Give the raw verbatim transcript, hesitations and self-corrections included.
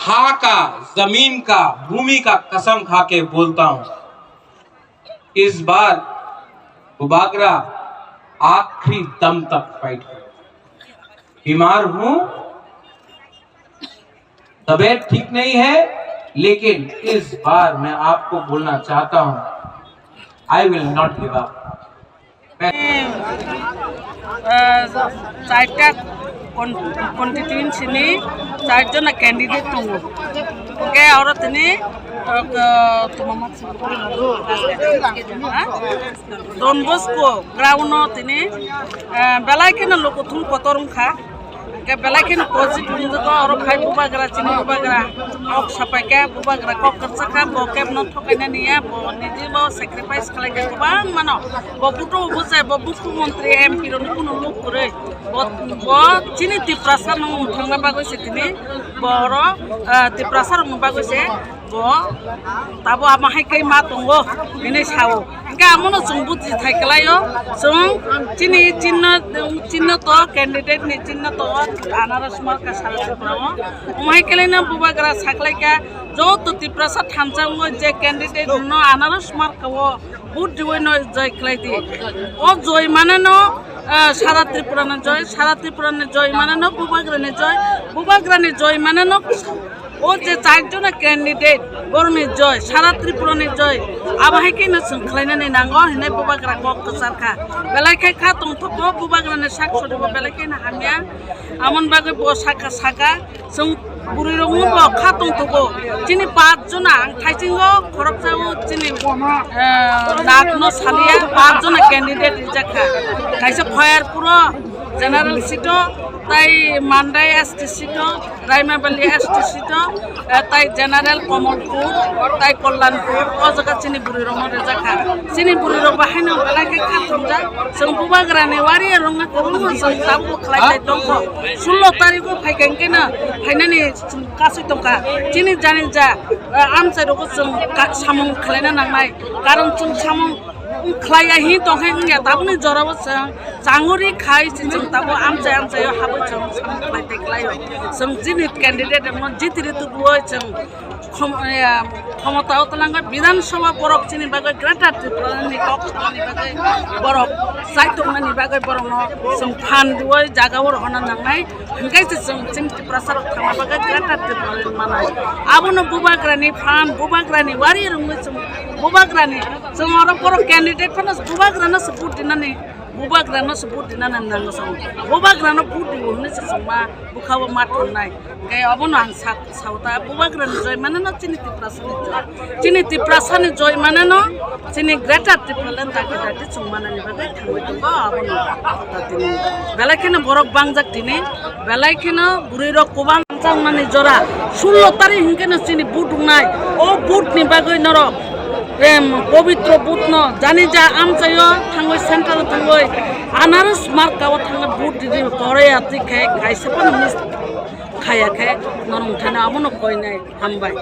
खा का, जमीन का, भूमि का कसम खा के बोलता हूँ, इस बार बुबागरा आखिरी दम तक फाइट करेगा। बीमार हूँ, तबीयत ठीक नहीं है, लेकिन इस बार मैं आपको बोलना चाहता हूँ, I will not give up. Eh, charta con-, constituency ni charjona candidate tongo. Hwnkhe oro tini, eh, tuma ma-, ha? Don Bosco ground o tini, eh, belai kheno lokothum kotor wngkha. Hwnkhe belai kheno positive wngjago, oro phai bubagra, chini bubagra kok sapai khe, bubagra kok kwchak kha, bo kebno thokaina niya, bo niji bo sacrifice khlai khe kwbang mano, bo buto bujai, bo mukhyamantri, M P rokni kunu luk kwrwi, bo, bo chini Tiprasa no mwthangna bagwi se tini, bo oro, ah, Tiprasa rokni bagwi se bo tabo ama hai khe ma tongo hinwi sao. Hwnkhe amono chwng buji thai kwlaio, chwng chini chinno, chinno to candidate ni chinno to anaros marka sara Tripura o. Omo hai khe no bubagra saklaikha, joto Tiprasa thansa wngwi je candidate no anaros marka o vote riwi no joi khlai di. O joi mane no, ah, sara Tripura ni joi, sara Tripura ni joi mane no bubagra ni joi, bubagra ni joi mane no o je char jona candidate, borokni joi, sara Tripura ni joi, abo hai khe no chwng khlainani nango hinwi bubagra kok kwchar kha. Belai khe kha tongthok o bubagra ni sak sori bo belai khe no hamya. Amoni bagwi bo saka saka chwng bwrwi rok no bo kha tongthok o. Chini pach jona ang thaisingo khoroksa o chini, eh, nak no saliya pach jona candidate rijak kha. Kaisa Khoyarpur o general seat o, tai Mandai S T seat o, Raimabali S T seat o, eh, tai general Kamalpur, tai Kalyanpur, o jaga chini bwrwi rokno rijak kha. Chini bwrwi rok bo haino belai khe kha thongjak. Chwng bubagrani wari rwngna kwbangma chwng tabuk khlai khlai tongkho. Sullo tarikh o phaikha hwnkhe no phainani chwng kasui tongkha. Chini jani ja, eh, amchai rogo chwng ka-, samung khlaina nangnai. Karon chwng samung khlaiya hi tongkhe wngya tabukni jorao chwng changuri khai se chwng tabuk amchai amchaio habwi chwng samung khlai tei khlaio. Chwng chini candidate rokno jitiri tubuwi chwng khom-, eh, khomotao twlangkha Bidhan Sabha borok chini bagwi Greater Tripura ni kok sanani bagwi borok chaitongnani bagwi borokno chwng phan riwi jagao rohorna nangnai. Hwnkhe se chwng chini Tiprasa rok thangna bagwi Greater Tripura ni manai. Abono bubagrani phan, bubagrani wari rwngwi chwng bubagrani chwng oro borok candidate phano bubagrano se vote dinani, bubagrano se vote dinani nango chwng. Bubagrano vote dibo hwnwi se chwng ma bwkhao ma thumnai. Hwnkhe obono ang sak-, sao ta bubagrani joi mane no chini Tiprasani joi. Chini Tiprasani joi mane no chini Greater Tipraland dagi dagi chwng manani bagwi thangwi tongo abono. Belai kheno borok bangjak tini, belai kheno bwrwi rok kwbang. Changmani jora sullo tarikh hwnkhe no chini vote wngnai. O vote ni bagwi norok, em, pobitro vote no jani ja amchaio thangwi center o thangwi anaros marka o thangwi vote ridi koroi atwi khe kaisa phano miss khaya khe norok thani abono koinai. Hambai.